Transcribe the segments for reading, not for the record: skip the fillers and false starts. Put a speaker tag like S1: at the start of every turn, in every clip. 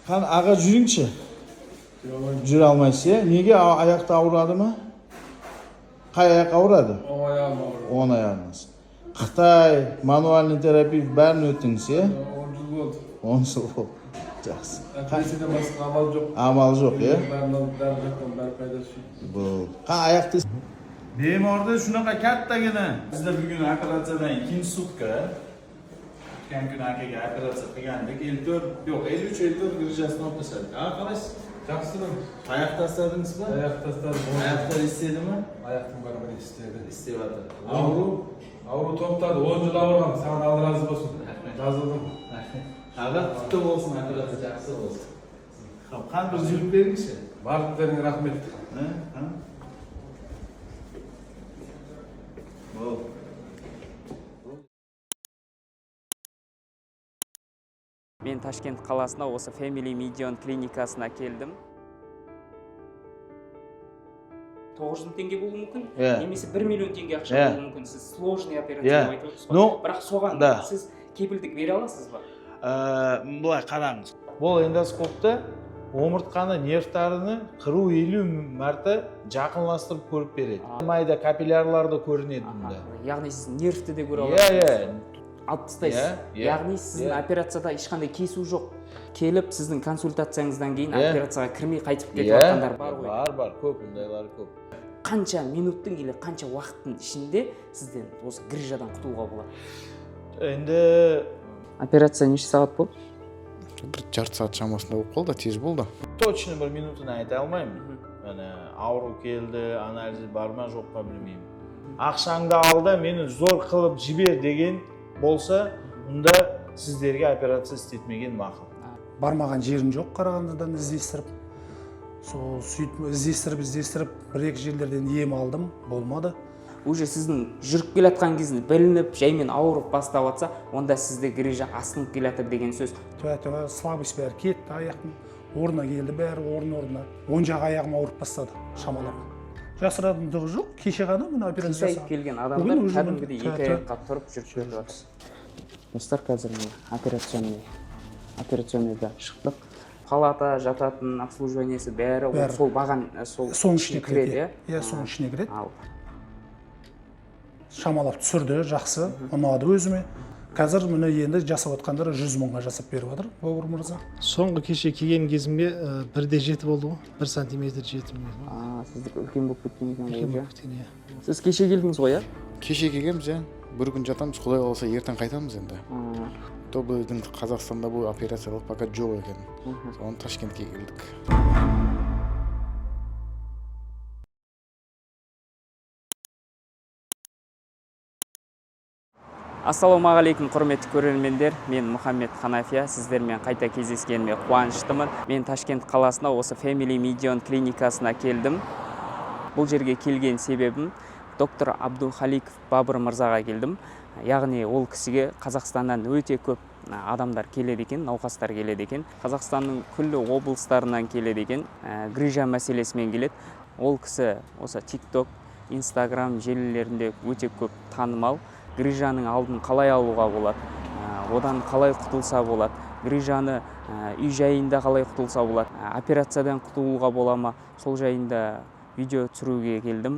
S1: Қан аға, жүріңші. Жүре алмайсыз, иә? Неге, аяқта ауырады ма? Қай аяқ ауырады?
S2: Оң аяғым ауырады.
S1: Оң аяғыңыз. Қытай, мануальный терапия, бәрін өттіңіз, иә?
S2: 10 жыл болды.
S1: 10 жыл болды. Жақсы.
S2: Операциядан басқа амал жоқ.
S1: Амал жоқ, иә?
S2: Бәрін алып, бәрі жақтан бәрі пайдасы жоқ.
S1: Bo'ldi. Qa аяқты. Bemorda shunaqa kattagina. Bizda bugun operatsiyadan ikkinchi sutka. O'tgan kuni akaga operatsiya qilgandik. 54, yo'q, 53, 54 грыжа sini olib tashladik. Ha, qalaysiz?
S2: Жақсымын.
S1: Tayoq tashladingizmi?
S2: Аяқ тастадым.
S1: Oyoqlar ishlaydimi?
S2: Аяқтың бәрі бір істеді.
S1: Ishlayapti. Og'riq?
S2: Ауру тоқтады. 10 жыл ауырғам. Саған Алла разы болсын. Жазылдым.
S1: Аға, құтты болсын, операция жақсы болсын. Xo'p, qani bir yurib beringchi.
S2: Барлықтарыңа рахмет.
S1: Ha? Ha? Bo'ldi.
S3: Мен Ташкент қаласына, осы Family Medion клиникасына келдім. 900 мың теңге болуы мүмкін, немесе 1 миллион теңге ақша болуы мүмкін. Сіз сложный операция деп айтып отырсыз ғой.
S1: Ну,
S3: бірақ соған
S1: да.
S3: сіз кепілдік бере аласыз ба?
S1: Былай қараңыз, бұл эндоскопта омыртқаны, нервтарыны 40-50 мәрте жақынластырып көріп береді. Майда капиллярлар да көрінеді бұнда.
S3: Яғни сіз нервті де көре
S1: Иә.
S3: аласыз,
S1: Иә.
S3: алып тастайсыз.
S1: Иә, иә,
S3: Яғни сіздің операцияда ешқандай кесу жоқ. Келіп, сіздің консультацияңыздан кейін операцияға кірмей қайтып кетіп жатқандар бар ғой.
S1: Бар, бар, көп, ондайлар көп.
S3: Қанша минуттың или қанша уақыттың ішінде сізден осы грыжадан құтылуға болады?
S1: Енді
S3: Операция неше сағат болды?
S4: Бір жарты сағат шамасында болып қалды, тез болды.
S1: Точно бір минутын айта алмаймын. Міне, ауру келді, анализ бар ма, жоқ па, білмеймін. Ақшаңды ал да, мені зор қылып жібер деген болса, онда сіздерге операция істетмеген мақұл.
S5: Бармаған жерім жоқ Қарағандыдан іздестіріп. Сол сөйтіп іздестіріп, іздестіріп, бір екі жерлерден ем алдым, болмады.
S3: Уже сіздің жүріп келе жатқан кезінде білініп, жаймен ауырып бастап жатса, онда сізде грыжа асқынып келе жатыр деген сөз.
S5: Түә түә слабость бәрі кетті, аяқтың орнына келді бәрі, орын орнына. Оң жақ аяғым ауырып бастады шамалап. Жасыратындығы жоқ, кеше ғана мына операция
S3: Қисайып
S5: жасаған.
S3: келген
S5: Бүгін
S3: адамдар
S5: уже
S3: кәдімгідей
S5: міне
S3: екі
S5: түә- түә.
S3: аяққа тұрып жүріп кетіп жатыр. Достар, қазір міне операционныйда шықтық. Палата, жататын, обслуживание сі бәрі, ол
S5: Бәрі.
S3: сол баған, сол
S5: Соның ішіне кіреді,
S3: иә?
S5: Иә, соның ішіне кіреді.
S3: Ал
S5: Шамалап түсірді, жақсы, ұнады өзіме. Қазір міне енді жасап жатқандары 100 мыңға жасап беріп жатыр Бауыр мырза.
S6: Соңғы кеше келген кезімде 1,7 болды ғой, 1 сантиметр 7.
S3: А, сіздікі үлкен болып кеткен екен ғой
S6: Үлкен
S3: уже.
S6: болып кеткен, иә.
S3: Сіз кеше келдіңіз ғой, иә?
S4: Кеше келгенбіз, иә. Бір күн жатамыз, құдай қаласа, ертең қайтамыз енді. То біздің Қазақстанда бұл операциялық пока жоқ екен, соны Ташкентке келдік.
S3: Ассалаумағалейкум, құрметті көрермендер! Мен Мұхаммед Ханафия, сіздермен қайта кездескеніме қуаныштымын. Мен Ташкент қаласына, осы Family Medion клиникасына келдім. Бұл жерге келген себебім доктор Абдухаликов Бабыр мырзаға келдім. Яғни ол кісіге Қазақстаннан өте көп адамдар келеді екен, науқастар келеді екен. Қазақстанның күллі облыстарынан келеді екен, грыжа мәселесімен келеді. Ол кісі осы TikTok, Инстаграм желілерінде өте көп танымал. Грыжаның алдын қалай алуға болады, одан қалай құтылса болады, грыжаны үй жайында қалай құтылса болады, операциядан құтылуға бола ма, сол жайында видео түсіруге келдім.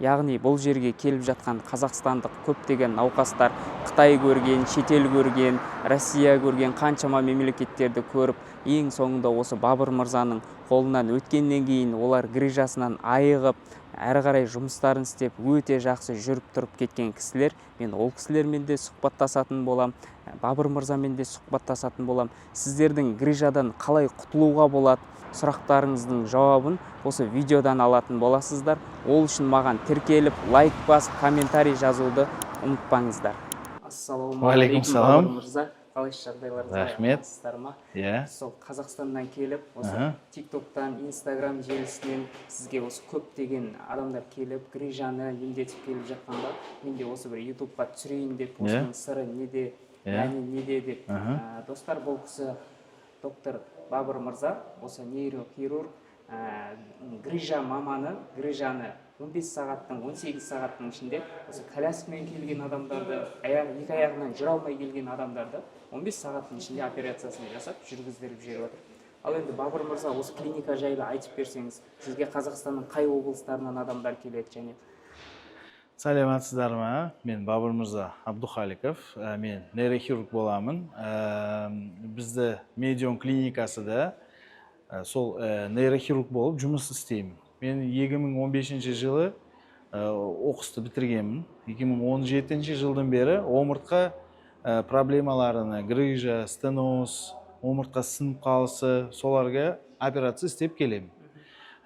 S3: Яғни бұл жерге келіп жатқан қазақстандық көптеген науқастар Қытай көрген, шетел көрген, Россия көрген, қаншама мемлекеттерді көріп, ең соңында осы Бабыр мырзаның қолынан өткеннен кейін олар грыжасынан айығып, әрі қарай жұмыстарын істеп, өте жақсы жүріп тұрып кеткен кісілер. Мен ол кісілермен де сұхбаттасатын болам, Бабыр мырзамен де сұхбаттасатын болам. Сіздердің грыжадан қалай құтылуға болады сұрақтарыңыздың жауабын осы видеодан алатын боласыздар. Ол үшін маған тіркеліп, лайк басып, комментарий жазуды ұмытпаңыздар.
S1: Уағалейкум салам.
S3: Бабыр мырза, қалайсыз, жағдайларыңыз?
S1: Рахмет.
S3: Амансыздар ма?
S1: Иә.
S3: Сол Қазақстаннан келіп, осы Тиктоктан, Инстаграм желісінен сізге осы көптеген адамдар келіп, грыжаны емдетіп келіп жатқанда, мен де осы бір Ютубқа түсірейін деп, осының сыры неде, мәні неде деп. Достар, бұл кісі доктор Бабыр мырза, осы нейрохирург, грыжа маманы. Грыжаны 15 сағаттың, 18 сағаттың ішінде осы коляскамен келген адамдарды, аяқ, екі аяғынан жүре алмай келген адамдарды 15 сағаттың ішінде операциясын жасап, жүргіздіріп жіберіп жатыр. Ал енді, Бабыр мырза, осы клиника жайлы айтып берсеңіз. Сізге Қазақстанның қай облыстарынан адамдар келеді және
S1: Сәлеметсіздер ме? Мен Бабыр мырза Абдухаликов. Мен нейрохирург боламын. Бізді Медион клиникасыда сол нейрохирург болып жұмыс істеймін. Мен 2015 жылы оқысты бітіргенмін. 2017 жылдан бері омыртқа проблемаларына, грыжа, стеноз, омыртқа сынып қалысы, соларға операция істеп келемін.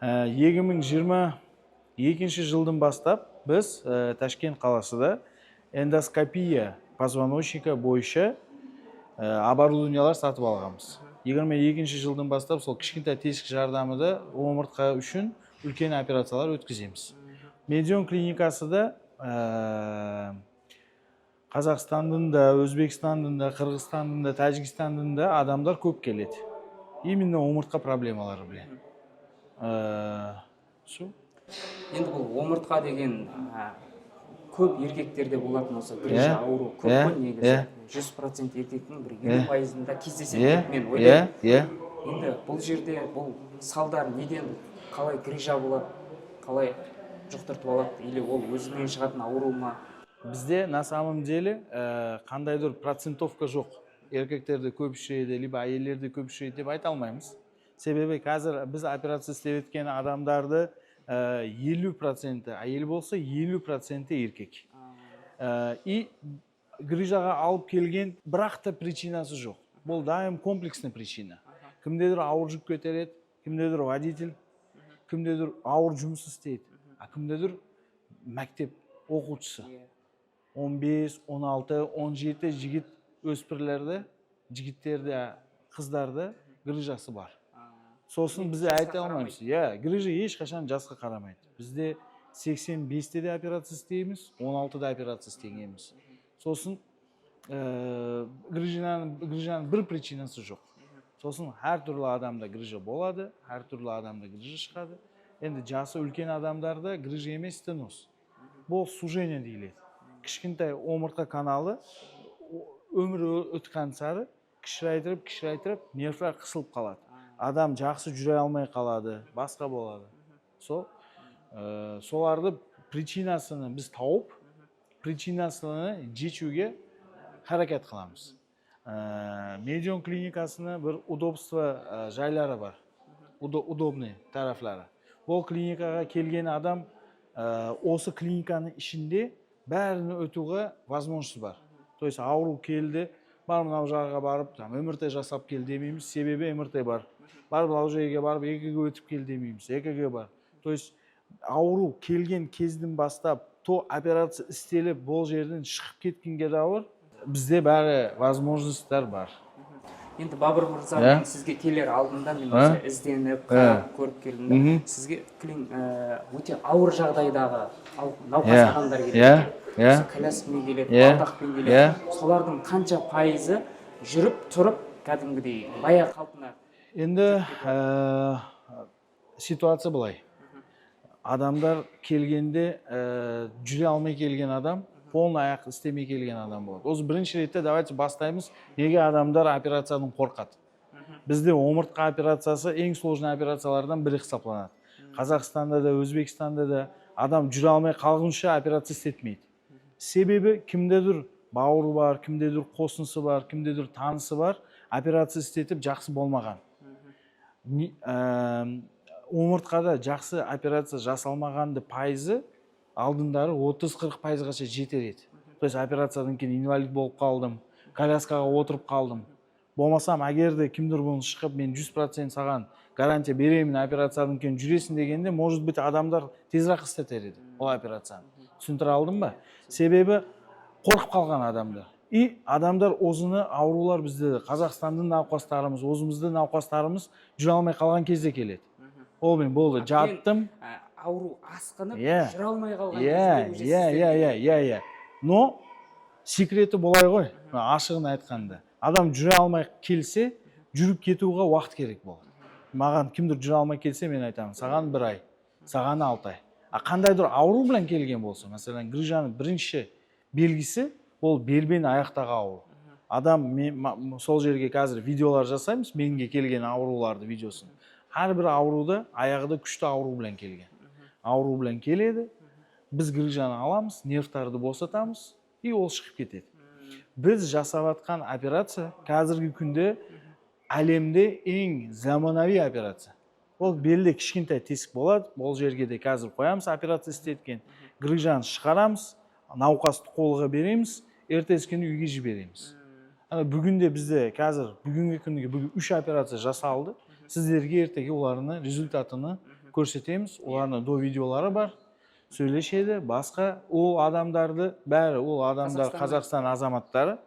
S1: 2022 жылдан бастап біз Ташкент қаласында эндоскопия позвоночника бойынша оборудованиялар сатып алғанбыз. 22 жылдан бастап сол кішкентай тесік жардамында омыртқа үшін үлкен операциялар өткіземіз. Медион клиникасында Қазақстанның да, Өзбекстанның да, Қырғызстанның да, Тәжікстанның да адамдар көп келеді. Именно омыртқа проблемалары білен. Сол.
S3: Енді бұл омыртқа деген көп еркектерде болатын осы грыжа ауру көп қой негізі. 100% еркектің бір 50%-ында кездеседі деп мен ойлаймын. Енді бұл жерде бұл салдар неден, қалай грыжа болады, қалай жұқтыртып алады или ол өзінен шығатын ауру ма?
S1: Бізде на самом деле қандайдыр процентовка жоқ. Еркектерде көп ұшырайды, либо әйелдерде көп ұшырайды деп айта алмаймыз. Себебі қазір біз операция істеп еткен адамдарды 50%-і әйел болса, 50%-і еркек. И грыжаға алып келген бірақ та причинасы жоқ. Бұл дайым комплексный причина. Кімдедір ауыр жүк көтереді, кімдедір водитель, кімдедір ауыр жұмыс істейді, а кімдедір мектеп оқушысы. 15, 16, 17 жігіт өспірлерді, жігіттерде, қыздарда грыжасы бар. Сосын біз
S3: Жасқа
S1: айта алмаймыз. Иә, грыжа ешқашан жасқа қарамайды. Бізде 85-те де операция істейміз, 16-да операция істегенбіз. Сосын грыжаның бір причинасы жоқ. Сосын әртүрлі адамда грыжа болады, әртүрлі адамда грыжа шығады. Енді жасы үлкен адамдарда грыжа емес, стеноз. Бұл сужение дейіледі. Кішкентай омыртқа каналы өмір өткен сары кішірайтырып, кішірайтырып, нервлер қысылып қалады. Адам жақсы жүре алмай қалады, басқа болады. Сол соларды причинасыны біз тауып, причинасыны шешуге харакет қыламыз. Медион клиникасының бір удобство жайлары бар. Удобный тарафлары. Бұл клиникаға келген адам осы клиниканың ішінде бәрін өтуге возможность бар. То есть ауру келді, бар мынау жаққа барып, там МРТ жасап кел демейміз, себебі МРТ бар. Бар мынау жерге барып ЭКГ өтіп кел демейміз, ЭКГ бар. То есть ауру келген кезден бастап то операция істеліп, бұл жерден шығып кеткенге дейін бізде бәрі возможностьтар бар.
S3: Енді, Бабыр мырза, мен сізге келер алдында мен
S1: Ә?
S3: осы ізденіп, қарап, көріп келдім да. Сізге өте ауыр жағдайдағы науқас адамдар келеді.
S1: Иә.
S3: Осы коляскамен келеді, балдақпен келеді. Солардың қанша пайызы жүріп тұрып кәдімгідей баяғы қалпына?
S1: Енді ситуация былай. Адамдар келгенде жүре алмай келген адам, полный аяқ істемей келген адам болады. Осы бірінші ретте давайте бастаймыз. Неге адамдар операциядан қорқады? Бізде омыртқа операциясы ең сложный операциялардан бірі есептелінеді. Қазақстанда да, Өзбекстанда да адам жүре алмай қалғанша операция істетмейді. Себебі кімдедір бауыры бар, кімдедір қосынысы бар, кімдедір танысы бар, операция істетіп жақсы болмаған. Омыртқада жақсы операция жасалмағанды пайызы алдындары 30-40 пайызғаша жетер еді. То есть операциядан кейін инвалид болып қалдым, коляскаға отырып қалдым. Болмасам, егер де кімдір бұны шығып, мен 100% саған гарантия беремін, операциядан кейін жүресің дегенде, может быть, адамдар тезірек істетер еді ол операцияны. Түсіндіре алдым ба? Себебі қорқып қалған адамдар. И адамдар өзіні аурулар, бізде Қазақстанның науқастарымыз, өзіміздің науқастарымыз жүре алмай қалған кезде келеді. Ол мен болды,
S3: Әбден,
S1: жаттым.
S3: Ауру асқынып, жүре алмай қалған кезде уже сіздерге
S1: Иә, иә. Но секреті былай ғой, ашығын айтқанда. Адам жүре алмай келсе, жүріп кетуге уақыт керек болады. Маған кімдір жүре алмай келсе, мен айтамын, саған бір ай, саған 6 ай. А қандайдыр ауру білән келген болса, мәселен, грыжаның бірінші белгісі ол бел бен аяқтағы ауру. Адам сол жерге қазір видеолар жасаймыз, менге келген ауруларды видеосын. Әрбір ауруда аяғы да күшті ауру білән келген. Ауру білән келеді, біз грыжаны аламыз, нервтарды босатамыз, и ол шығып кетеді. Біз жасап жатқан операция қазіргі күнде әлемде ең заманауи операция. Ол белде кішкентай тесік болады, ол жерге де қазір қоямыз операция істеткен. Грыжаны шығарамыз, науқасты қолға береміз, ертесі күні үйге жібереміз. Ана бүгінде бізде қазір, бүгінгі күнге, бүгін үш операция жасалды. Сіздерге ертеге олардың результатыны көрсетеміз. Олардың до видеолары бар. Сөйлешеді, басқа ол адамдарды бәрі, ол адамдар
S3: Қазақстанда.
S1: Қазақстан азаматтары.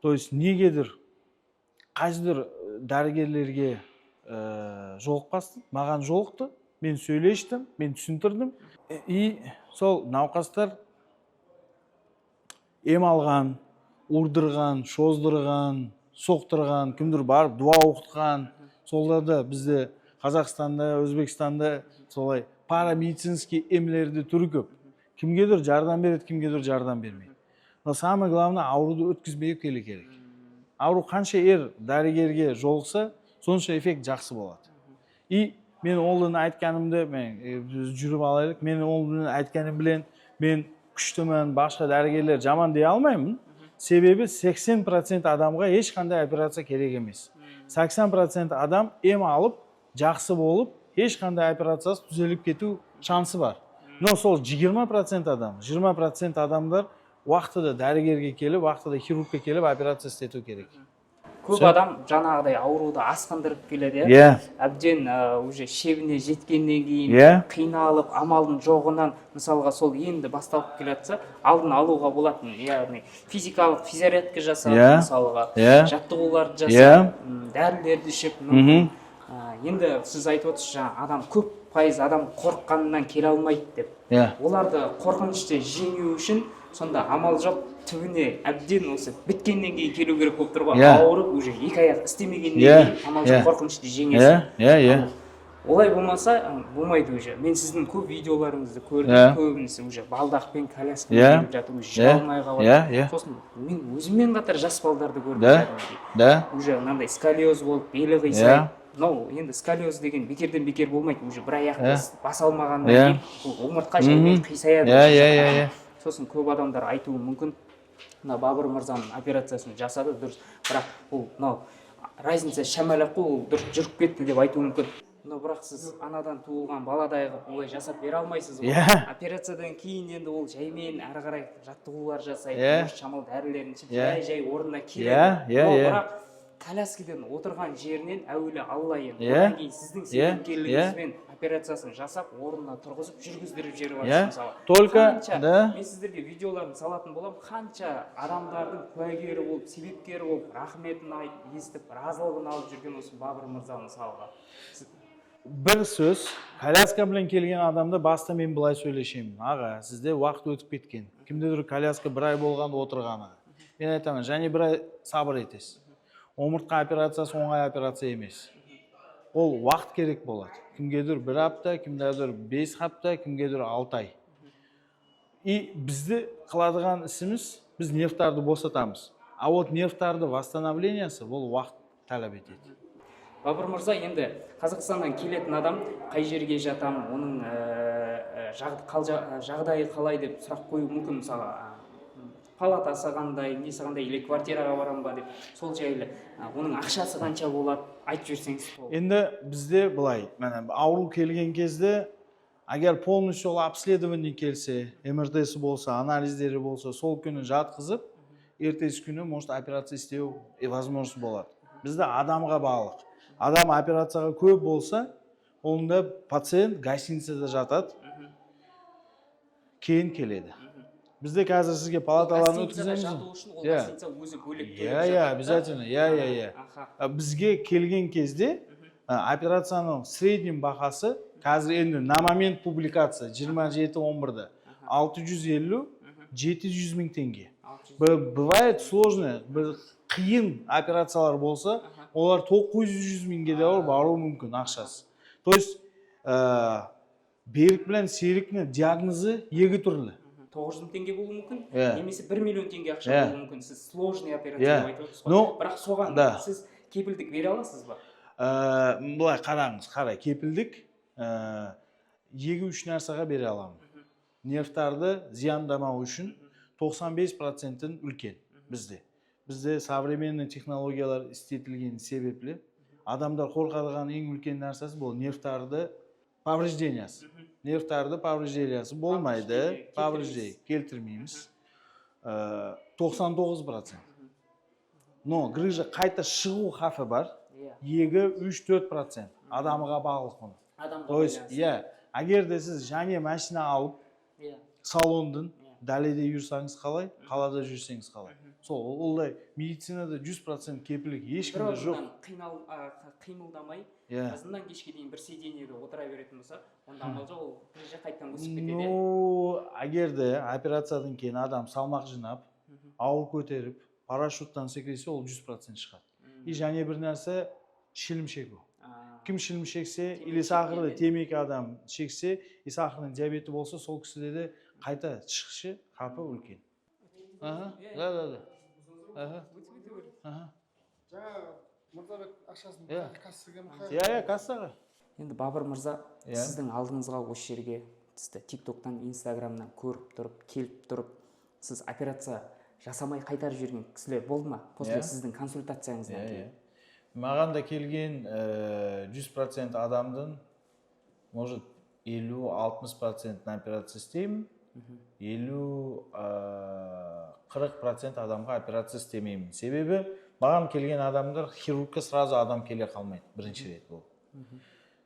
S1: То есть негедір қайсыдыр дәрігерлерге жолықпастым, маған жолықты, мен сөйлештім, мен түсіндірдім. И сол науқастар ем алған, ұрдырған, шоздырған, соқтырған, кімдір барып дуа оқытқан. Соларда бізде Қазақстанда, Өзбекстанда солай парамедицинский емлерді түрі көп. Кімгедір жардам береді, кімгедір жардам бермейді. Но самое главное, ауруды өткізбеу керек. Ауру қанша ер дәрігерге жолықса, сонша эффект жақсы болады. И мен олдың айтқанымды, мен біз жүріп алайық, мен олдың айтқаным білен мен күштімін, басқа дәрігерлер жаман дей алмаймын. Себебі 80% адамға ешқандай операция керек емес. 80% адам ем алып, жақсы болып, ешқандай операциясыз түзеліп кету шансы бар. Но сол 20% адам, 20% адамдар уақытыда дәрігерге келіп, уақытыда хирургке келіп операция істету керек.
S3: Көп
S1: Всё.
S3: адам жаңағыдай ауруды асқындырып келеді, иә?
S1: Иә.
S3: Әбден уже шебіне жеткеннен кейін қиналып, амалдың жоғынан, мысалға, сол енді басталып келе жатса, алдын алуға болатын, яғни физикалық физзарядка жасап, мысалға, жаттығуларды жасап, дәрілерді ішіп мүмкін. Енді сіз айтып отырсыз, жаңа адам, көп пайыз адам қорыққанынан келе алмайды деп. Оларды қорқынышты жеңу үшін сонда амал жоқ, түбіне әбден осы біткеннен кейін келу керек болып тұр ғой. Ауырып, уже екі аяқ істемегеннен кейін амал жоқ, қорқынышты жеңесің.
S1: Иә, иә, иә.
S3: Олай болмаса, болмайды уже. Мен сіздің көп видеоларыңызды көрдім, көбінесе уже балдақпен, коляскамен келіп жатыр, уже жүре алмай қалады.
S1: Иә, иә.
S3: Сосын мен өзіммен қатар жас балдарды көрдім кәдімгідей. Уже мынандай сколиоз болып, белі қисайып. Мынау енді сколиоз деген бекерден бекер болмайды, уже бір аяқты баса алмағаннан кейін бұл омыртқа жаймен қисаяды.
S1: Иә, иә, иә, иә.
S3: Сосын көп адамдар айтуы мүмкін: мына Бабыр мырзаның операциясын жасады, дұрыс, бірақ ол мынау разница шамалы қой, ол дұрыс жүріп кетті деп айтуы мүмкін. Но бірақ сіз анадан туылған баладай қылып олай жасап бере алмайсыз ғой. Операциядан кейін енді ол жаймен әрі қарай жаттығулар жасайды, может, шамалы дәрілерін ішіп, жай жай орнына келеді.
S1: Иә, иә,
S3: Но
S1: иә.
S3: бірақ коляскадан отырған жерінен әуелі Алла енді, одан кейін сіздің себепкерлігіңізбен операциясын жасап, орнына тұрғызып, жүргіздіріп жіберіп жатырсыз, мысалы.
S1: Только,
S3: Қанша,
S1: да.
S3: мен сіздерге видеоларын салатын боламын, қанша адамдардың куәгері болып, себепкері болып, рахметін айтып, естіп, разылығын алып жүрген осы Бабыр мырза, мысалға.
S1: Бір сөз, коляска білен келген адамда баста мен былай сөйлешемін: аға, сізде уақыт өтіп кеткен. Кімдедір коляска бір ай болған отырғаны, мен айтамын, және бір ай сабыр етесіз. Омыртқа операциясы оңай операция емес, ол уақыт керек болады. Кімгедір бір апта, кімдедір 5 апта, кімгедір 6 ай. И бізді қыладыған ісіміз, біз нервтарды босатамыз, а вот нервтарды восстановлениясы ол уақыт талап етеді.
S3: Бабыр мырза, енді Қазақстаннан келетін адам қай жерге жатамын, оның жағдайы қалай деп сұрақ қоюы мүмкін, мысалға, палатасы қандай, несі қандай, или квартираға барамын ба деп, сол жайлы, оның ақшасы қанша болады, айтып жіберсеңіз толық.
S1: Енді бізде былай, міне, ауру келген кезде, егер полностью ол обследование келсе, МРТ болса, анализдері болса, сол күні жатқызып, ертесі күні может операция істеу и возможность болады. Бізде адамға балық. Адам операцияға көп болса, онда пациент гостиницада жатады, кейін келеді. Бізде қазір сізге палаталарын
S3: Гостиницада
S1: өткіземіз.
S3: жату үшін ол гостиница өзі бөлек төлеп
S1: Иә,
S3: жатады да?
S1: обязательно, иә. Бізге келген кезде операцияның среднем бағасы қазір енді на момент публикация 27.11-де 650-700 мың теңге.
S3: 600.
S1: Бывает сложно, бір қиын операциялар болса, олар 900 мыңге де баруы мүмкін ақшасы. То есть Берік білен Серіктің диагнозы екі түрлі.
S3: 900 000 теңге болуы мүмкін немесе 1 миллион теңге ақша болуы мүмкін. Сіз сложный операция деп айтып отырсыз ғой.
S1: Ну,
S3: бірақ соған
S1: да.
S3: сіз кепілдік бере аласыз ба?
S1: Былай қараңыз, қарай, кепілдік екі үш нәрсеге бере аламын. Нервтарды зияндамау үшін 95%-ін үлкен бізде. Бізде современный технологиялар істетілген себеплі адамдар қорқадыған ең үлкен нәрсесі бұл нервтарды повреждениясы. Нервтарды повреждениясы болмайды,
S3: Повреждение.
S1: Повреждение келтірмейміз. 99%. Но грыжа қайта шығу хавфы бар. 2, 3, 4% адамға бағлы оны.
S3: Адамға
S1: То есть,
S3: байланысты.
S1: Иә, егер де сіз жаңа машина алып, салондың дәледе жүрсеңіз қалай, қалада жүрсеңіз қалай. Сол олай медицинада 100% кепілдік
S3: Бір
S1: ешкімде жоқ.
S3: орыннан қимылдамай, азаннан кешке дейін бір сиденьеде отыра беретін болса, онда амал жоқ, ол грыжа қайтадан өсіп кетеді, иә?
S1: Ну, егер де операциядан кейін адам салмақ жинап, ауыр көтеріп, парашюттан секірсе, ол 100% шығады. И және бір нәрсе, шілім шегу. Кім шілім шексе
S3: Темекі
S1: или сахарлы
S3: шеккенде.
S1: Темекі адам шексе и сахарный диабеті болса, сол кісіде де қайта шығышы қапы үлкен. Ага, да. Ага.
S4: Жаңағы Мырзабек ақшасын кассаға ма?
S1: Иә, кассаға.
S3: Енді, Бабыр мырза, сіздің алдыңызға осы жерге сізді Тик Токтан, Инстаграмнан көріп тұрып, келіп тұрып, сіз операция жасамай қайтарып жіберген кісілер болды ма после
S1: Иә.
S3: сіздің консультацияңыздан кейін?
S1: Иә. Маған да келген 100% адамдың, может, 50-60%-ін операция істеймін, 50-40% адамға операция істемеймін. Себебі маған келген адамдар хирургқа сразу адам келе қалмайды бірінші рет. Ол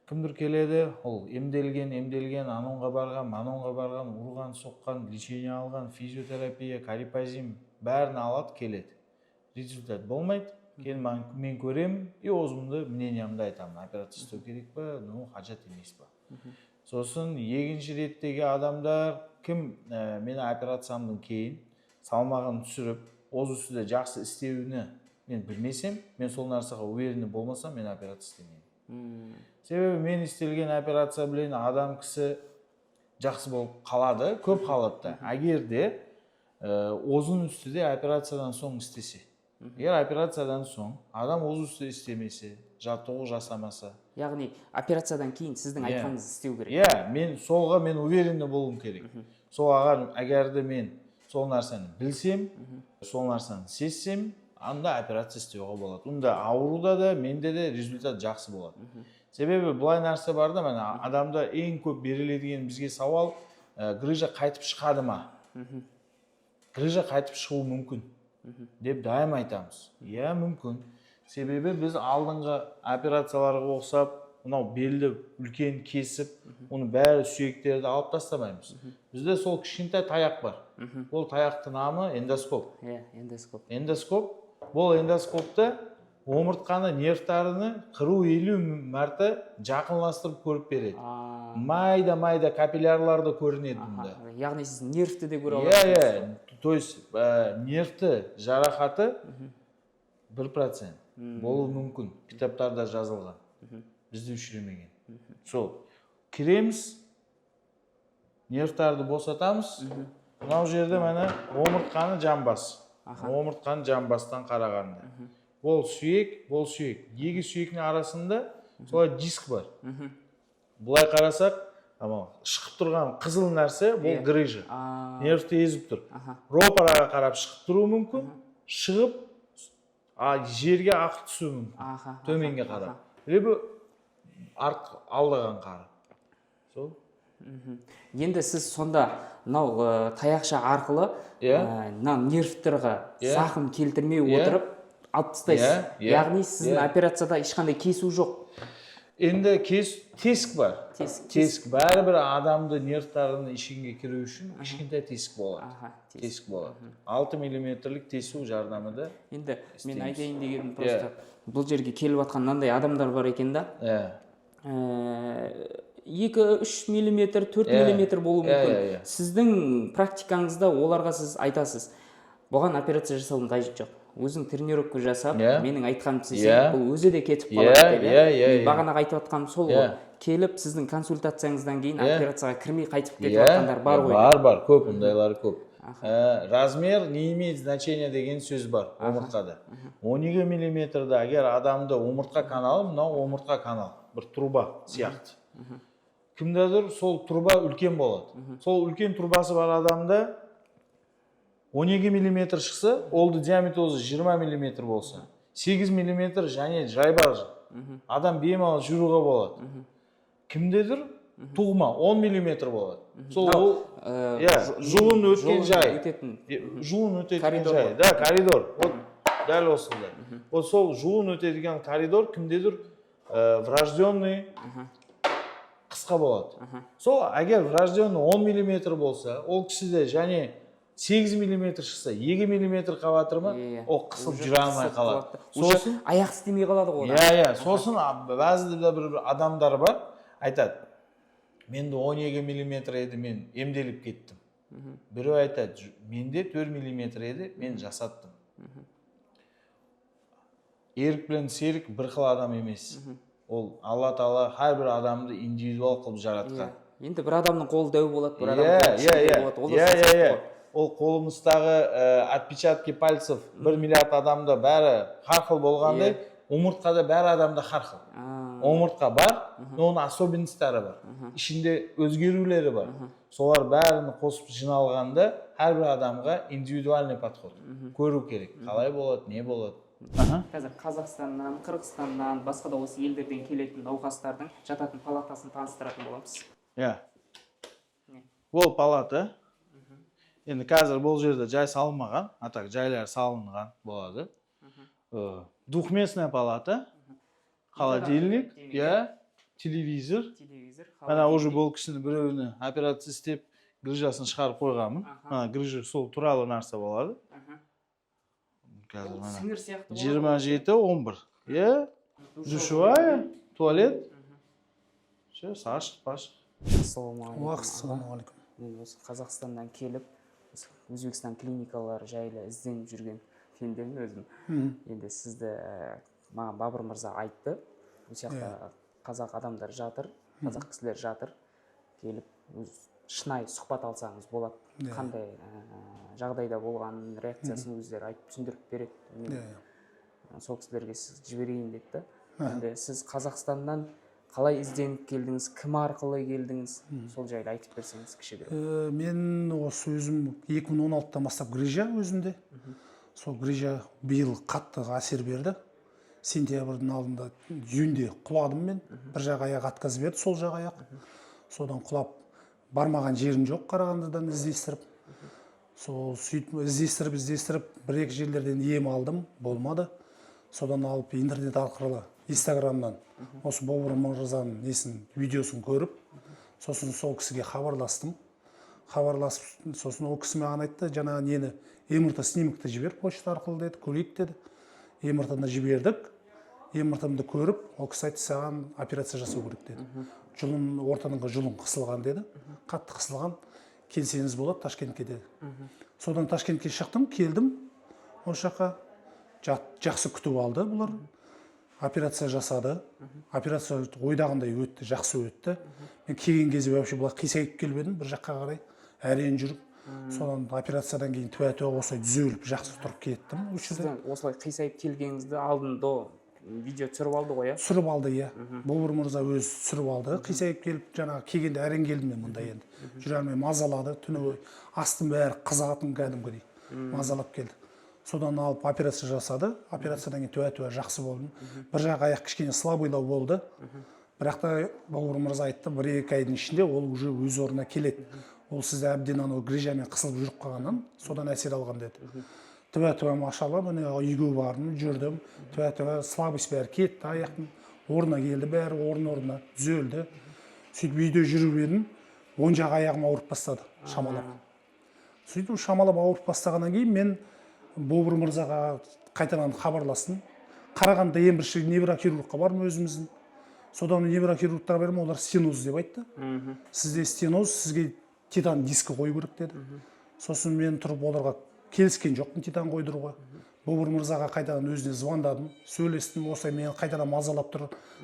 S1: кімдір келеді, ол емделген, емделген, анонға барған, манонға барған, ұрған, соққан, лечение алған, физиотерапия, карипазим, бәрін алады, келеді, результат болмайды. Кейін мен көремін и өзімді мнениямды айтамын: операция істеу керек па, ну, қажет емес па. Сосын екінші реттегі адамдар кім мені операциямдан кейін салмағын түсіріп, өз үстінде жақсы істеуіне мен білмесем, мен сол нәрсеге уверенный болмасам, мен операция істемеймін. Себебі мен істелген операция білен адам кісі жақсы болып қалады көп қалады да, егер де өзінің үстінде операциядан соң істесе. Егер операциядан соң адам өз үстінде істемесе, жаттығу жасамаса.
S3: Яғни операциядан кейін сіздің айтқаныңызды істеу керек.
S1: Иә, мен солға мен уверенный болуым керек. Сол егер де мен сол нәрсені білсем, сол нәрсені сезсем, анда операция істеуге болады. Онда ауруда да, менде де результат жақсы болады. Себебі былай нәрсе бар да, міне, адамда ең көп беріледіген бізге сауал: грыжа қайтып шығады ма? Грыжа қайтып шығуы мүмкін деп дайым айтамыз. Иә, мүмкін. Себебі біз алдыңғы операцияларға ұқсап, мынау белді үлкен кесіп, оның бәрі сүйектерді алып тастамаймыз. Бізде сол кішкентай таяқ бар. Ол таяқтың намы эндоскоп.
S3: Иә, эндоскоп.
S1: Эндоскоп. Бұл эндоскопты омыртқаны, нервтарыны 40-50 мәрте жақынластырып көріп береді. Майда майда капиллярлар да көрінеді бұнда.
S3: Яғни сіз нервті де көре
S1: Иә.
S3: аласыз.
S1: Иә, то есть нервті жарақаты 1% болуы мүмкін, кітаптарда жазылған, бізде үшіремеген. Сол кіреміз, нервтарды босатамыз. Мынау жерде, міне, омыртқаны жамбас, омыртқаны жамбастан қарағанда, бұл сүйек, бұл сүйек, екі сүйектің арасында солай диск бар. Былай қарасақ, анау шығып тұрған қызыл нәрсе бұл грыжа, нервті езіп тұр. Ропараға қарап шығып тұруы мүмкін, шығып, а жерге ағып түсуі мүмкін төменге қарап либо алдыған қарап сол.
S3: Енді сіз сонда мынау таяқша арқылы мына нервтерға зақым келтірмей отырып алып тастайсыз.
S1: Иә.
S3: Яғни сіздің операцияда ешқандай кесу жоқ.
S1: Енді тесік бар.
S3: Тесік.
S1: Тесік бәрібір адамды нервтарының ішінге кіру үшін кішкентай тесік болады.
S3: Аха, тесік.
S1: Тесік болады, 6 миллиметрлік тесу жардамында
S3: Енді мен
S1: істейміз.
S3: айтайын дегенім, просто бұл жерге келіп жатқан мынандай адамдар бар екен да, 2-3 миллиметр, 4 миллиметр болуы мүмкін.
S1: иә, иә.
S3: Сіздің практикаңызда оларға сіз айтасыз, бұған операция жасаудың қажеті жоқ. Өзің тренировка жасап, менің айтқанымды істесең, бұл өзі де кетіп қалады деп.
S1: иә, иә,
S3: Мен
S1: иә.
S3: бағанағы айтып жатқаным сол ғой. Келіп, сіздің консультацияңыздан кейін операцияға кірмей қайтып кетіп жатқандар бар ғой.
S1: Бар, бар, көп, ондайлар көп. Размер не имеет значения деген сөз бар омыртқада. 12 миллиметрді егер адамды, омыртқа каналы, мынау омыртқа канал бір труба сияқты, кімдедір сол труба үлкен болады. Сол үлкен трубасы бар адамда 12 миллиметр шықса, ол диаметр 20 миллиметр болса, 8 миллиметр және жай бар, адам бемалал жүруге болады. Кімдедір туғма 10 миллиметр болады, сол ол иә, жұлын өткен
S3: жұлын
S1: жай.
S3: Өтетін.
S1: Жұлын өтетін
S3: Коридор
S1: жай
S3: ғой.
S1: Да, коридор, вот дәл осындай. Вот сол жұлын өтедіген коридор кімдедір врожденный қысқа болады. Сол егер врожденный 10 миллиметр болса, ол кісіде және 8 миллиметр шықса, 2 миллиметр қалып жатыр ма, ол қысылып
S3: Уже
S1: жүре алмай
S3: қысылып
S1: қалады.
S3: қалады да. Уже
S1: Сосын
S3: аяқ істемей қалады ғой одан.
S1: Иә, сосын бәзі де бір адамдар бар, айтады: «Менде 12 миллиметр еді, мен емделіп кеттім». Біреу айтады: «Менде 4 миллиметр еді, мен жасаттым». Ерік пен Серік бір қыл адам емес. Ол Алла Тағала әрбір адамды индивидуал қылып жаратқан.
S3: Иә. Енді бір адамның қолы дәу болады, бір адамның қолы кішкентай болады. Ол да сол сияқты ғой.
S1: Ол қолымыздағы отпечатки пальцев 1 миллиард адамда бәрі әрқыл болғандай, омыртқада бәрі адамда әрқыл. Омыртқа бар, но оның особенностары бар, ішінде өзгерулері бар. Солар бәрін қосып жиналғанда, әрбір адамға индивидуальный подход көру керек, қалай болады, не болады.
S3: Қазір Қазақстаннан, Қырғызстаннан, басқа да осы елдерден келетін науқастардың жататын палатасын таныстыратын боламыз.
S1: Иә, ол палата енді қазір бұл жерде жай салынмаған, а так жайлар салынған болады. Двухместная палата, холодильник, иә, телевизор.
S3: Телевизор.
S1: Ана уже бұл кісінің біреуіне операция істеп, грыжасын шығарып қойғанмын. Ана грыжа сол туралы нәрсе болады. Қазір
S3: Ол
S1: мына
S3: сіңір сияқты болады.
S1: 27 11, иә, душевая, туалет, все ашық пашық.
S3: Ассалаумағалейкум.
S5: Ассалаумағалейкум.
S3: Мен осы Қазақстаннан келіп, осы Өзбекстан клиникалары жайлы ізденіп жүрген пендемін өзім. Енді сізді маған Бабыр мырза айтты, осы жақта қазақ адамдар жатыр, қазақ кісілер жатыр, келіп өз шынайы сұхбат алсаңыз болады, қандай жағдайда болғанын, реакциясын өздері айтып түсіндіріп береді. Мен сол кісілерге сіз жіберейін деді да. Енді сіз Қазақстаннан қалай ізденіп келдіңіз, кім арқылы келдіңіз, сол жайлы айтып берсеңіз кішігірім.
S5: Мен осы өзім 2016-тан бастап грыжа өзімде. Сол грыжа биыл қатты әсер берді. Сентябрьдің алдында, июньде құладым мен. Бір жақ аяқ отказ берді, сол жақ аяқ. Содан құлап, бармаған жерім жоқ Қарағандыдан іздестіріп. Сол сөйтіп іздестіріп, іздестіріп, бір екі жерлерден ем алдым, болмады. Содан алып интернет арқылы, Инстаграмнан осы Бобыр мырзаның несін, видеосын көріп, сосын сол кісіге хабарластым. Хабарласып, сосын ол кісі маған айтты: «Жаңағы нені, МРТ снимкті жібер почта арқылы», — деді, «көрейік», — деді. МРТ-ны жібердік. МРТ-мды көріп, ол кісі айтты: «Саған операция жасау керек», — деді. «Жұлын, ортадыңғы жұлын қысылған», — деді, «қатты қысылған, келсеңіз болады Ташкентке», — деді. Содан Ташкентке шықтым, келдім осы жаққа. Жақсы күтіп алды бұлар, операция жасады. Операция ойдағындай өтті, жақсы өтті. Мен келген кезде вообще былай қисайып келіп едім бір жаққа қарай әрең жүріп. Содан операциядан кейін түә түә осылай түзеліп, жақсы тұрып кеттім осы жерде.
S3: Сіздің осылай қисайып келгеніңізді алдын до видео түсіріп алды ғой, иә?
S5: Түсіріп алды, иә, Бобыр мырза өзі түсіріп алды. Қисайып келіп, жаңағы келгенде әрең келдім мен мұнда, енді жүре алмай мазалады. Түні бойы астым бәрі қызатын, кәдімгідей мазалап келді. Содан алып операция жасады. Операциядан кейін түә түә жақсы болдым. Бір жақ аяқ кішкене слабыйлау болды, бірақ та Бобыр мырза айтты: «1-2 айдың ішінде ол уже өз орнына келеді, ол сізде әбден анау грыжамен қысылып жүріп қалғаннан, содан әсер алған», — деді. Түбә түбә, машалла, міне, үйге бардым, жүрдім. Түбә түбә, слабость бәрі кетті, аяқтың орнына келді, бәрі орын орнына түзелді. Сөйтіп үйде жүріп едім, оң жақ аяғым ауырып бастады шамалап. Сөйтіп шамалап ауырып бастағаннан кейін мен Бобыр мырзаға қайтадан хабарластым. Қарағандыда ең бірінші неврохирургқа бардым өзіміздің. Содан неврохирургтарға бардым, олар стеноз деп айтты. «Сізде стеноз, сізге титан дискі қою керек», — деді. Сосын мен тұрып оларға келіскен жоқпын титан қойдыруға. Бобыр мырзаға қайтадан өзіне звондадым, сөйлестім, осылай мені қайтадан мазалап тұр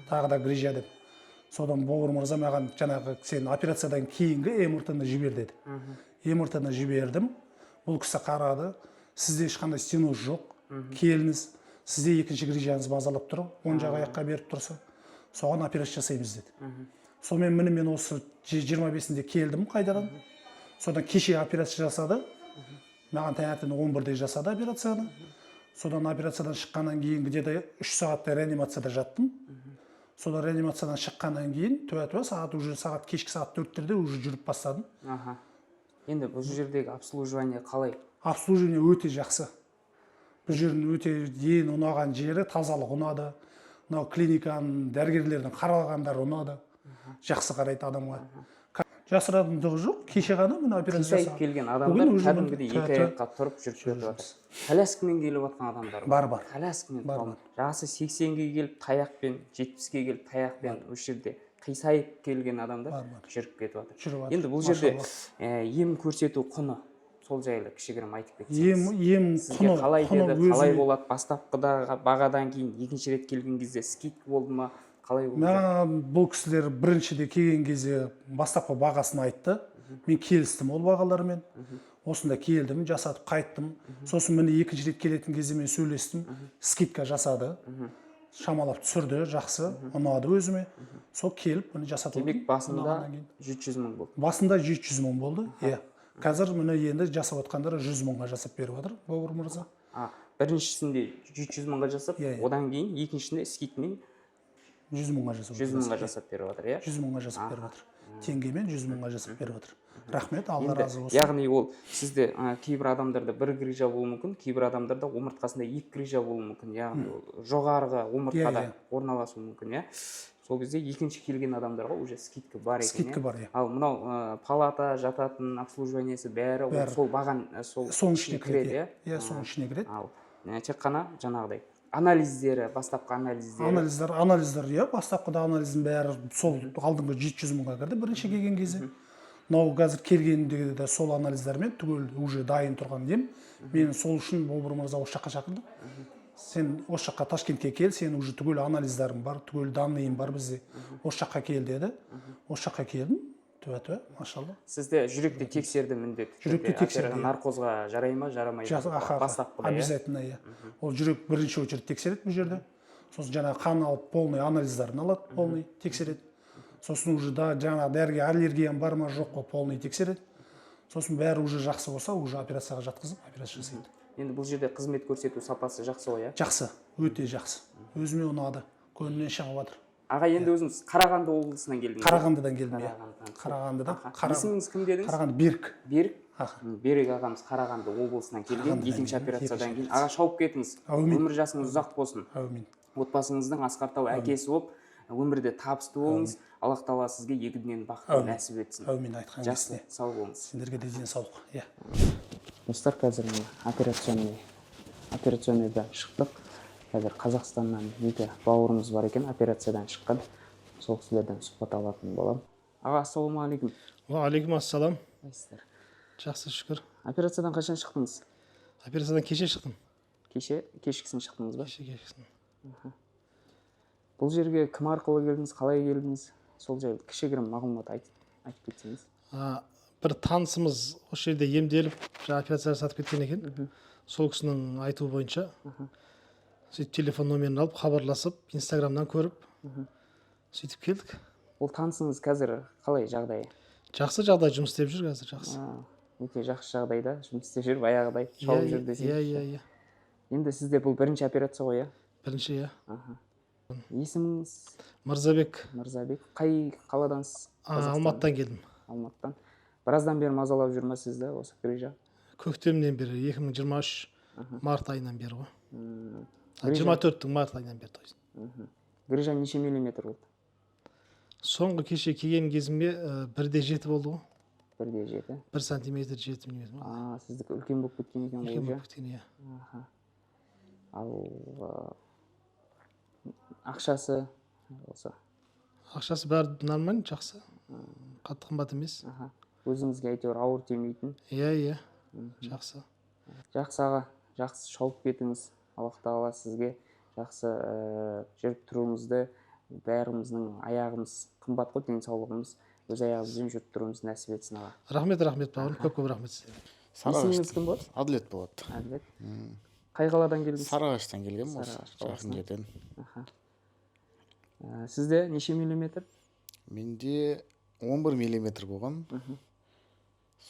S5: тағы да грыжа деп. Содан Бобыр мырза маған жаңағы сен операциядан кейінгі МРТ-ны жібер деді. МРТ-ны жібердім. Бұл кісі қарады: сізде ешқандай стеноз жоқ, келіңіз, сізде екінші грыжаңыз мазалап тұр, оң жақ аяққа беріп тұрса, соған операция жасаймыз деді. Сонымен, міне, мен осы 25-інде келдім қайтадан. Содан кеше операция жасады маған, таңертең 11-де жасады операцияны. Содан операциядан шыққаннан кейін где-то 3 сағаттай реанимацияда жаттым. Содан реанимациядан шыққаннан кейін туа туа сағат, уже сағат кешкі сағат 4-терде уже жүріп бастадым.
S3: Аха, енді бұл жердегі обслуживание қалай?
S5: Обслуживание өте жақсы. Бұл жердің өте ең ұнаған жері тазалық ұнады. Мынау клиниканың дәрігерлердің қаралғандары ұнады, жақсы қарайды адамға, жасыратындығы жоқ. Кеше ғана міне операция
S3: Қисайып
S5: жасаған.
S3: келген
S5: Бүгін
S3: адамдар
S5: уже
S3: кәдімгідей
S5: міне
S3: екі аяққа тұрып жүріп кетіп жатыр. Коляскамен келіп жатқан адамдар
S5: Бар, бар.
S3: Коляскамен
S5: Бар,
S3: тұра алмайды. Жасы 80-ге келіп таяқпен, 70-ке келіп таяқпен, осы жерде қисайып келген адамдар
S5: Бар, бар.
S3: жүріп кетіп жатыр.
S5: Жүріп жатыр.
S3: Енді бұл жерде
S5: Машалла.
S3: Ем көрсету құны, сол жайлы кішігірім айтып кетсеңіз.
S5: Ем
S3: Сізге
S5: құны
S3: қалай
S5: құны
S3: деді, қалай
S5: өзіне-
S3: болады? Бастапқыдағы бағадан кейін екінші рет келген кезде скидка болды ма, қалай болды?
S5: Маған бұл кісілер біріншіде келген кезде бастапқы бағасын айтты, мен келістім ол бағалармен. Осында келдім, жасатып қайттым. Сосын, міне, екінші рет келетін кезде мен сөйлестім, скидка жасады, шамалап түсірді, жақсы ұнады өзіме. Сол келіп, міне, жасатып
S3: Демек,
S5: отырмын.
S3: басында
S5: Ұнағаннан кейін.
S3: 700 000 болды.
S5: Басында 700 000 болды, иә. Қазір, міне, енді жасап жатқандары 100 мыңға жасап беріп жатыр Бобыр мырза.
S3: А, біріншісінде 700 мыңға жасап,
S5: Иә, иә.
S3: одан кейін екіншісінде скидкамен
S5: 100 мыңға жасап
S3: 100 мыңға жасап беріп жатыр, иә?
S5: 100 мыңға жасап беріп жатыр, теңгемен 100 мыңға жасап беріп жатыр. Рахмет, Алла
S3: Енді,
S5: разы болсын.
S3: яғни ол сізде кейбір адамдарда бір грыжа болуы мүмкін, кейбір адамдарда омыртқасында екі грыжа болуы мүмкін, яғни ол жоғарғы омыртқада
S5: Иә, иә.
S3: орналасуы мүмкін, иә. Сол кезде екінші келген адамдарға уже скидка бар екен.
S5: Скидка
S3: иә?
S5: бар, иә.
S3: Ал мынау палата, жататын, обслуживаниесі бәрі ол
S5: Бәрі.
S3: сол баған сол
S5: Соның ішіне кіреді,
S3: кіреді,
S5: иә, соның ішіне кіреді.
S3: Ал тек қана жаңағыдай анализдері, бастапқы анализдері?
S5: Анализдер, иә, бастапқыда анализдің бәрі сол алдыңғы 700 мыңға кірді бірінші келген кезде. Мынау қазір келгенде де сол анализдермен түгел уже дайын тұрған ем. Мені сол үшін Бобыр мырза осы жаққа шақырды: сен осы жаққа, Ташкентке кел, сен уже түгел анализдарың бар, түгел данныйың бар бізде, осы жаққа кел деді. Осы жаққа келдім, туа туа, машалла.
S3: Сізді жүректі тексерді міндетті түрде.
S5: Жүректі тексерді, иә.
S3: Наркозға жарай ма, жарамай ма?
S5: Аха,
S3: Бастапқыда, иә?
S5: Обязательно, иә. Ол жүрек бірінші очередь тексереді бұл жерде. Сосын жаңағы қан алып, полный анализдарын алады, полный тексереді. Сосын уже да жаңағы дәріге аллергияң бар ма, жоқ па, полный тексереді. Сосын бәрі уже жақсы болса, уже операцияға жатқызып, операция жасайды.
S3: Енді бұл жерде қызмет көрсету сапасы жақсы ғой, иә?
S5: Жақсы, өте жақсы, өзіме ұнады, көңілімнен шығып жатыр.
S3: Аға, енді өзіңіз Қарағанды облысынан келдіңіз, иә?
S5: Қарағандыдан келдім, иә.
S3: Қарағандыдан.
S5: Қарағандыдан.
S3: Аха. Есіміңіз кім дедіңіз?
S5: Қарағанды, Берік.
S3: Берік.
S5: Аха.
S3: Берік ағамыз Қарағанды облысынан келген.
S5: Қарағандыдан
S3: Екінші
S5: келген,
S3: операциядан
S5: екінші
S3: кейін. Аға, шауып кетіңіз.
S5: Әумин.
S3: Өмір жасыңыз ұзақ болсын.
S5: Әумин.
S3: Отбасыңыздың асқар тау әкесі болып, өмірде табысты болыңыз. Аллах тағала сізге екі дүниенің бақытын
S5: Әумин.
S3: нәсіп етсін.
S5: Әумин, айтқан
S3: Жақсы,
S5: кезіне.
S3: сау болыңыз.
S5: Сендерге де денсаулық, иә.
S3: Достар, қазір міне операционныйдан шықтық. Қазір Қазақстаннан екі бауырымыз бар екен операциядан шыққан, сол кісілерден сұхбат алатын боламын. Аға, ассалаумағалейкум.
S6: Уағалейкум ассалам.
S3: Қалайсыздар?
S6: Жақсы, шүкір.
S3: Операциядан қашан шықтыңыз?
S6: Операциядан кеше шықтым.
S3: Кеше кешкісін шықтыңыз ба?
S6: Кеше кешкісін.
S3: Бұл жерге кім арқылы келдіңіз, қалай келдіңіз, сол жайлы кішігірім мағлұмат айтып кетсеңіз.
S6: А, бір танысымыз осы жерде емделіп, жаңа операция жасатып кеткен екен. Сол кісінің айтуы бойынша сөйтіп телефон номерін алып, хабарласып, инстаграмнан көріп, сөйтіп келдік.
S3: Ол танысыңыз қазір қалай жағдайы?
S6: Жақсы жағдай, жұмыс істеп жүр қазір жақсы.
S3: А, өте жақсы жағдайда жұмыс істеп жүр, баяғыдай шауып жүр десеңізші.
S6: Иә.
S3: Енді сізде бұл бірінші операция ғой, иә?
S6: Бірінші, иә.
S3: Аха. Есіміңіз?
S6: Мырзабек.
S3: Мырзабек. Қай қаладансыз?
S6: А,
S3: Қазақстаннан?
S6: Алматыдан келдім.
S3: Алматыдан. Біраздан бері мазалап жүр ма сізді осы грыжа?
S6: Көктемнен бері, 2023 март айынан бері ғой. А,
S3: Грыжа?
S6: 24-тің март айынан бері, то есть.
S3: Грыжа неше миллиметр болды?
S6: Соңғы кеше келген кезімде 1,7 болды ғой.
S3: 1,7.
S6: 1 сантиметр 7 миллиметр ма?
S3: А, сіздікі үлкен болып кеткен екен ғой
S6: Үлкен
S3: уже.
S6: болып кеткен, иә.
S3: Аха. Ал ақшасы осы?
S6: Ақшасы бәрі нормально, жақсы, қатты қымбат емес.
S3: Аха. Өзіңізге әйтеуір ауыр тимейтін.
S6: Иә, жақсы.
S3: Жақсы, аға. Жақсы шауып кетіңіз. Аллах тағала сізге жақсы жүріп тұруыңызды, бәріміздің аяғымыз қымбат қой, денсаулығымыз, өз аяғымызбен жүріп тұруымызды нәсіп етсін, аға.
S6: Рахмет, рахмет, бауырым, көп көп рахмет сізге.
S3: Есіміңіз кім болады?
S4: Әділет болады.
S3: Әділет. Қай қаладан келдіңіз?
S4: Сарыағаштан келгенмін, осы
S3: Сарыағаш
S4: жақын
S3: қаласынан.
S4: жерден.
S3: Аха. Сізде неше миллиметр?
S4: Менде 11 миллиметр болған,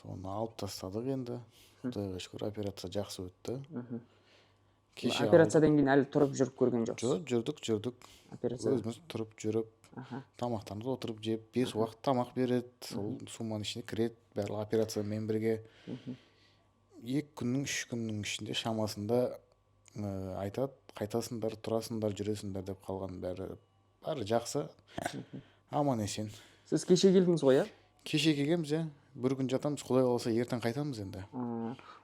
S4: соны алып тастадық. Енді құдайға шүкір, операция жақсы өтті. Кеше
S3: Операциядан кейін әлі тұрып жүріп көрген жоқсыз?
S4: Жоқ, жүрдік, жүрдік.
S3: Операция
S4: Өзіміз тұрып жүріп, тамақтарымызды отырып жеп, бес уақыт тамақ береді, сол сумманың ішіне кіреді барлығы. Операциямен бірге 2 күннің, 3 күннің ішінде шамасында айтады, қайтасыңдар, тұрасыңдар, жүресіңдер деп. Қалған бәрі бәрі жақсы, аман есен.
S3: Сіз кеше келдіңіз ғой, иә?
S4: Кеше келгенбіз, иә. Бір күн жатамыз, құдай қаласа, ертең қайтамыз енді.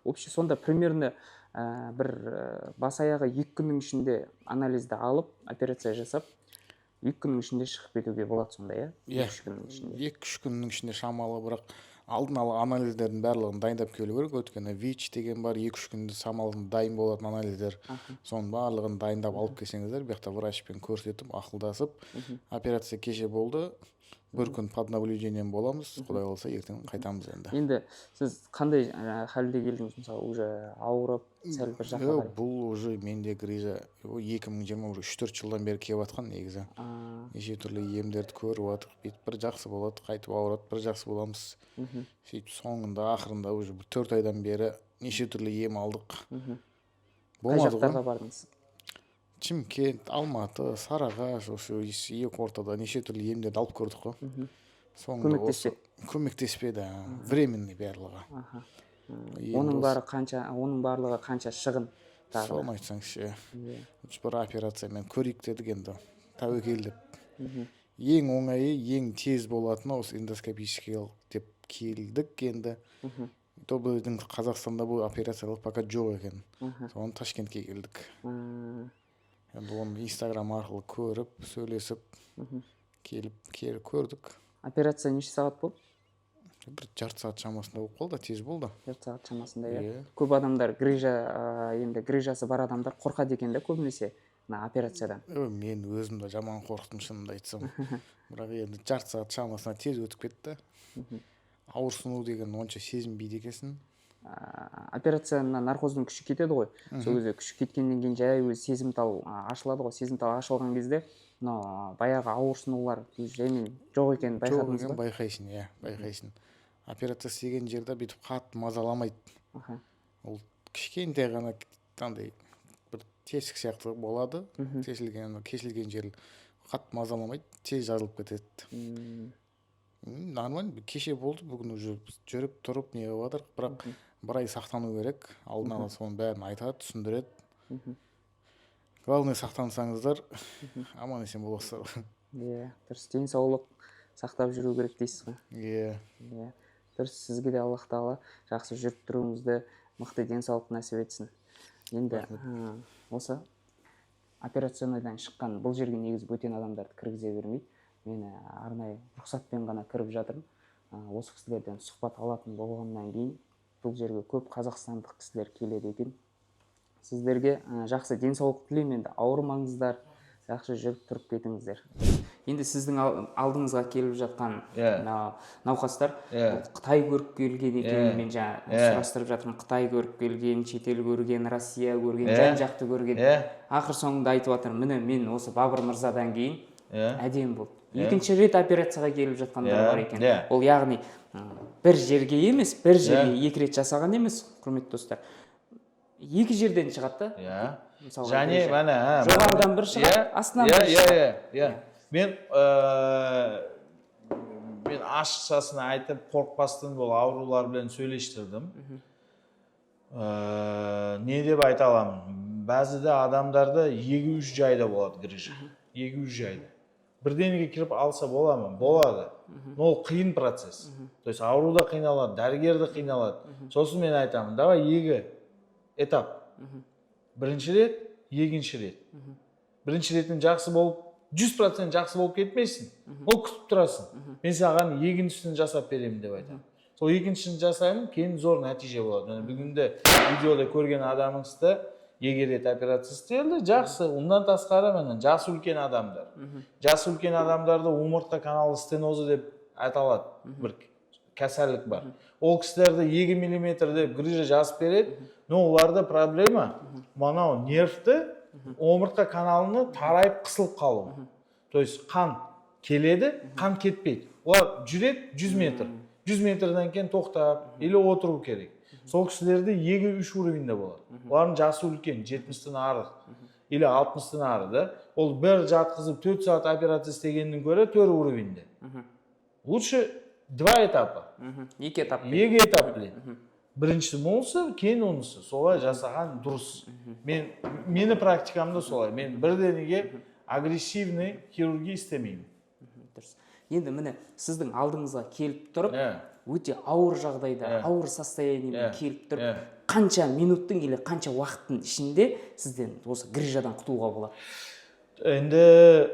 S3: Общий сонда примерно бір бас аяғы 2 күннің ішінде анализді алып, операция жасап, 2 күннің ішінде шығып кетуге болады сонда, иә?
S4: Иә.
S3: 2-3 күннің ішінде.
S4: 2-3 күннің ішінде шамалы, бірақ алдын ала анализдердің барлығын дайындап келу керек, өйткені ВИЧ деген бар, 2-3 күнде шамалы дайын болатын анализдер. Соның барлығын дайындап алып келсеңіздер, бұл жақта врачпен көрсетіп, ақылдасып. Операция кеше болды, бір күн под наблюдением боламыз, құдай қаласа, ертең қайтамыз енді.
S3: Енді сіз қандай халде келдіңіз, мысалы, уже ауырып, сәл бір жаққа
S4: Жоқ,
S3: қарай?
S4: бұл уже менде грыжа 2020, уже 3-4 жылдан бері келіп жатқан негізі. Неше түрлі емдерді көріп жатырық, бүйтіп бір жақсы болады, қайтып ауырады, бір жақсы боламыз. Сөйтіп соңында, ақырында уже бір 4 айдан бері неше түрлі ем алдық.
S3: Қай
S4: Болмады
S3: жақтарға
S4: ғой.
S3: бардыңыз?
S4: Шымкент, Алматы, Сарыағаш, осы екі ортада неше түрлі емдерді алып көрдік қой. Соңында осы көмектеспеді, временный барлығы. Енді
S3: Оның бәрі қанша, оның барлығы қанша шығын тағы да.
S4: Соны айтсаңшы. Лучше бір операциямен көрейік дедік енді, тәуекел деп. Ең оңайы, ең тез болатыны осы эндоскопический деп келдік енді. То біздің Қазақстанда бұл операциялық пока жоқ екен, соны Ташкентке келдік. Енді оны Инстаграм арқылы көріп, сөйлесіп, келіп көрдік.
S3: Операция неше сағат болды?
S4: Бір жарты сағат шамасында болып қалды, тез болды.
S3: Жарты сағат шамасында, иә?
S4: Иә.
S3: Көп адамдар грыжа, енді грыжасы бар адамдар қорқады екен да көбінесе мына операциядан.
S4: Ө, мен өзім де жаман қорықтым, шынымды айтсам, бірақ енді жарты сағат шамасында тез өтіп кетті. Ауырсыну деген онша сезінбейді екенсің.
S3: Операция, мына наркоздың күші кетеді ғой, сол кезде күші кеткеннен кейін жай өзі сезімтал ашылады ғой. Сезімтал ашылған кезде мынау баяғы ауырсынулар жаймен жоқ екенін
S4: Жоқ
S3: байқадыңыз
S4: екен
S3: ба?
S4: Байқайсың, иә, байқайсың. Операция істеген жерде бүйтіп қатты мазаламайды. Ол кішкентай ғана андай бір тесік сияқты болады, тесілген, кесілген жер қатты мазаламайды, тез жазылып кетеді. Нормально, кеше болды, бүгін уже жүріп тұрып не қылып жатыр, бірақ бір ай сақтану керек алдын ала, соның бәрін айтады, түсіндіреді. Главное, сақтансаңыздар, аман есен боласыздар.
S3: Иә, дұрыс, денсаулық сақтап жүру керек дейсіз ғой.
S4: Иә.
S3: Иә, дұрыс. Сізге де Аллах тағала жақсы жүріп тұруыңызды, мықты денсаулық нәсіп етсін. Енді осы операционныйдан шыққан, бұл жерге негізі бөтен адамдарды кіргізе бермейді, мен арнайы рұқсатпен ғана кіріп жатырмын. Осы кісілерден сұхбат алатын болғаннан кейін, бұл жерге көп қазақстандық кісілер келеді екен. Сіздерге жақсы денсаулық тілеймін. Енді ауырмаңыздар, жақсы жүріп тұрып кетіңіздер. Енді сіздің алдыңызға келіп жатқан мына науқастар бұл Қытай көріп келген екен. Мен жаңа сұрастырып жатырмын, Қытай көріп келген, шетел көрген, Россия көрген, жан жақты көрген. Ақыр соңында айтып жатыр: міне, мен осы Бабыр мырзадан кейін әдемі болды. Екінші рет операцияға келіп жатқандар бар екен. Ол яғни бір жерге емес, бір жерге екі рет жасаған емес, құрметті достар, екі жерден шығады да. Мысалға,
S1: Және
S3: грыжа.
S1: міне
S3: Жоғарыдан бір шығады, астынан бір шығады.
S1: Иә, иә, мен ашықшасын айтып, қорықпастан бұл аурулармен сөйлештірдім. Не деп айта аламын, бәзіде адамдарда 2-3 жайда болады грыжа, 2-3 жайда бірдеңеге кіріп алса бола ма? Болады, но ол қиын процесс, то есть ауру да қиналады, дәрігер де қиналады. Сосын мен айтамын: давай екі этап, бірінші рет, екінші рет. Бірінші ретін жақсы болып, 100% жақсы болып кетпейсің, ол күтіп тұрасың, мен саған екіншісін жасап беремін деп айтамын. Сол екіншісін жасаймын, кейін зор нәтиже болады. Міне, бүгінде видеода көрген адамыңызды екі рет операция істелді, жақсы. Ондан тасқары, міне, жасы үлкен адамдар. Жасы үлкен адамдарда омыртқа каналы стенозы деп аталады бір кәсәлік бар. Ол кісілерді 2 миллиметр деп грыжа жазып береді, но оларда проблема мынау нервті, омыртқа каналыны тарайып, қысылып қалу. То есть қан келеді, қан кетпейді. Олар жүреді 100 метр, 100 метрден кейін тоқтап или отыру керек. Сол кісілерде 2-3 уровеньде болады. Олардың жасы үлкен, 70-тен ары или 60-тан ары да. Ол бір жатқызып 4 сағат операция істегеннен гөрі 4 уровеньде лучше два этапа.
S3: Екі этап.
S1: Екі этап біледі: біріншісі болса, кейін онысы. Солай жасаған дұрыс. Мен, мені практикамда солай. Мен бірденеге агрессивный хирургия істемеймін.
S3: Дұрыс. Енді, міне, сіздің алдыңызға келіп тұрып, өте ауыр жағдайда, ауыр состояниемен келіп тұрып, қанша минуттың или қанша уақыттың ішінде сізден осы грыжадан құтылуға болады?
S1: Енді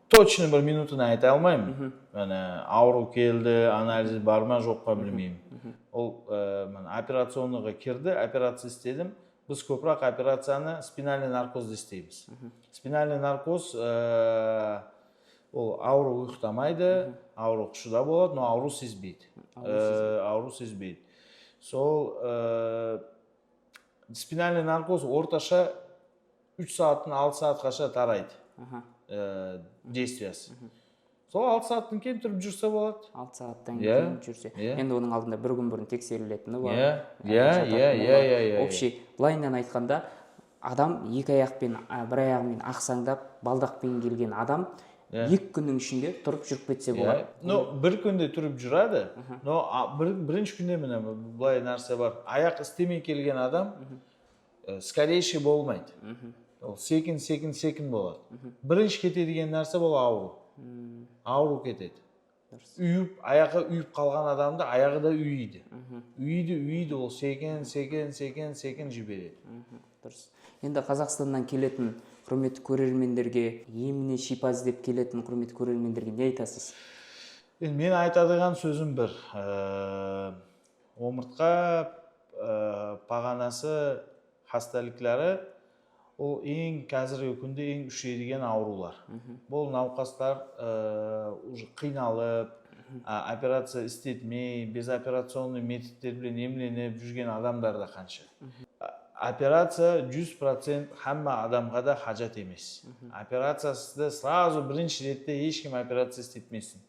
S1: точно бір минутын айта алмаймын. Міне, ауру келді, анализ бар ма, жоқ па, білмеймін. Ол міне, операционныйға кірді, операция істедім. Біз көбірек операцияны спинальный наркозда істейміз. Спинальный наркоз ол ауру ұйықтамайды, ауру құшыда болады, но ауру сезбейді. Ауру сезбейді. Сол спинальный наркоз орташа 3 сағаттан 6 сағатқаша тарайды действиясы. Сол 6 сағаттан кейін тұрып жүрсе болады.
S3: 6 сағаттан
S1: Иә,
S3: кейін жүрсе.
S1: иә.
S3: Енді оның алдында бір күн бұрын тексерілетіні бар,
S1: Иә, иә,
S3: жататыны
S1: иә,
S3: бар.
S1: иә, иә, иә.
S3: Общий былайынан айтқанда, адам екі аяқпен, бір аяғымен ақсаңдап, балдақпен келген адам 2 күннің ішінде тұрып жүріп кетсе болады.
S1: Ну, бір күнде тұрып жүрады, но бірінші күнде, міне, былай нәрсе бар: аяқ істемей келген адам скорейший болмайды. Ол секін, секін, секін болады. Бірінші кетедіген нәрсе бұл ауру. Ауру кетеді. Үйіп, аяғы үйіп қалған адамды аяғы да үйиді, үйиді, үйиді. Ол секін, секін, секін, секін жібереді.
S3: Дұрыс. Енді Қазақстаннан келетін құрметті көрермендерге, еміне шипа іздеп келетін құрметті көрермендерге не айтасыз?
S1: Енді мен айтадыған сөзім бір: омыртқа бағанасы хасталиклары ол ең қазіргі күнде ең үшейдіген аурулар. Бұл науқастар уже қиналып, операция істетмей, безоперационный методтермен емленіп жүрген адамдар да қанша. Операция 100% хамма адамға да хажат емес. Операциясызды сразу бірінші ретте ешкім операция істетмесін.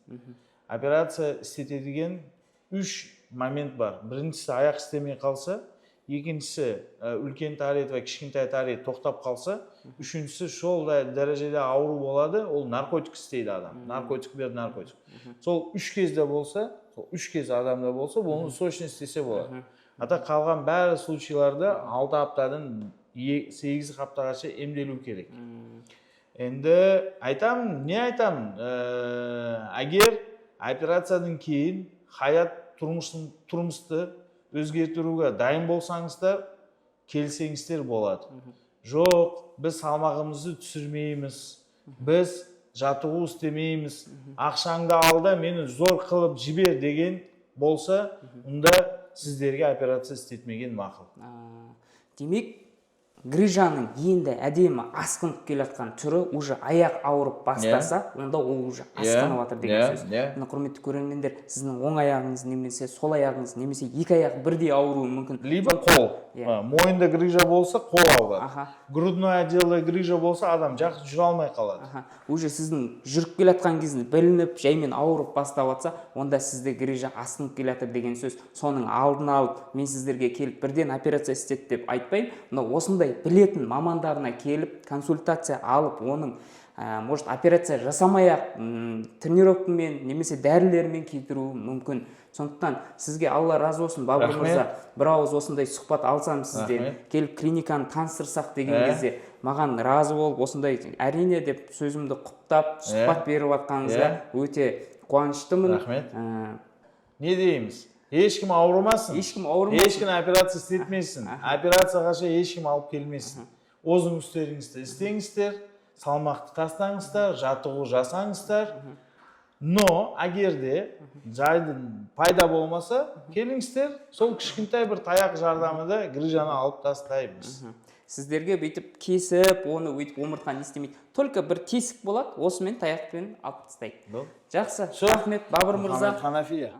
S1: Операция істетедіген үш момент бар: біріншісі аяқ істемей қалса, екіншісі үлкен тарет вә кішкентай тарет тоқтап қалса, үшіншісі сол дәрежеде ауру болады, ол наркотик істейді адам, наркотик бер, наркотик. Сол үш кезде болса, сол үш кез адамда болса, оны срочно істесе болады. А так қалған бәрі случайларда 6 аптадан 8 аптағаша емделу керек. Енді айтамын, не айтамын, егер операциядан кейін хаят тұрмысты өзгертіруге дайын болсаңыздар, келсеңіздер болады. Жоқ, біз салмағымызды түсірмейміз, біз жаттығу істемейміз, ақшаңды ал да мені зор қылып жібер деген болса, онда сіздерге операция істетмеген мақұл.
S3: Демек, грыжаның енді әдемі асқынып келе жатқан түрі, уже аяқ ауырып бастаса, онда ол уже асқынып жатыр деген сөз. Міне, құрметті көрермендер, сіздің оң аяғыңыз немесе сол аяғыңыз немесе екі аяқ бірдей ауыруы мүмкін.
S1: Либо қол. Мойында грыжа болса, қол ауырады. Грудной отделда грыжа болса, адам жақсы жүре алмай қалады.
S3: Уже сіздің жүріп келе жатқан кезінде білініп, жаймен ауырып бастап жатса, онда сізде грыжа асқынып келе жатыр деген сөз. Соның алдын алып, мен сіздерге келіп бірден операция істет деп айтпаймын, но осындай білетін мамандарына келіп консультация алып, оның может, операция жасамай ақ тренировкамен немесе дәрілермен кетіруі мүмкін. Сондықтан сізге Алла разы болсын, Бабыр
S1: Рахмет.
S3: мырза. Бір ауыз осындай сұхбат алсам сізден,
S1: Рахмет.
S3: келіп клиниканы таныстырсақ деген кезде маған разы болып, осындай әрине деп сөзімді құптап, сұхбат беріп жатқаныңызға өте қуаныштымын.
S1: Рахмет. Не дейміз, ешкім ауырмасын.
S3: Ешкім ауырмасын.
S1: Ешкім операция істетмесін, операцияға ешкім алып келмесін. Өзің істеріңізді істеңіздер, салмақты тастаңыздар, жаттығу жасаңыздар. Но егерде жайдың пайда болмаса, келіңіздер, сол кішкентай бір таяқ жардамында грыжаны алып тастаймыз.
S3: Сіздерге бүйтіп кесіп, оны өйтіп омыртқаны не істемейді, только бір тесік болады, осымен, таяқпен алып тастайды.
S1: Болды.
S3: Жақсы.
S1: Всё.
S3: Рахмет, Бабыр мырза.
S1: Мұхаммед Ханафия.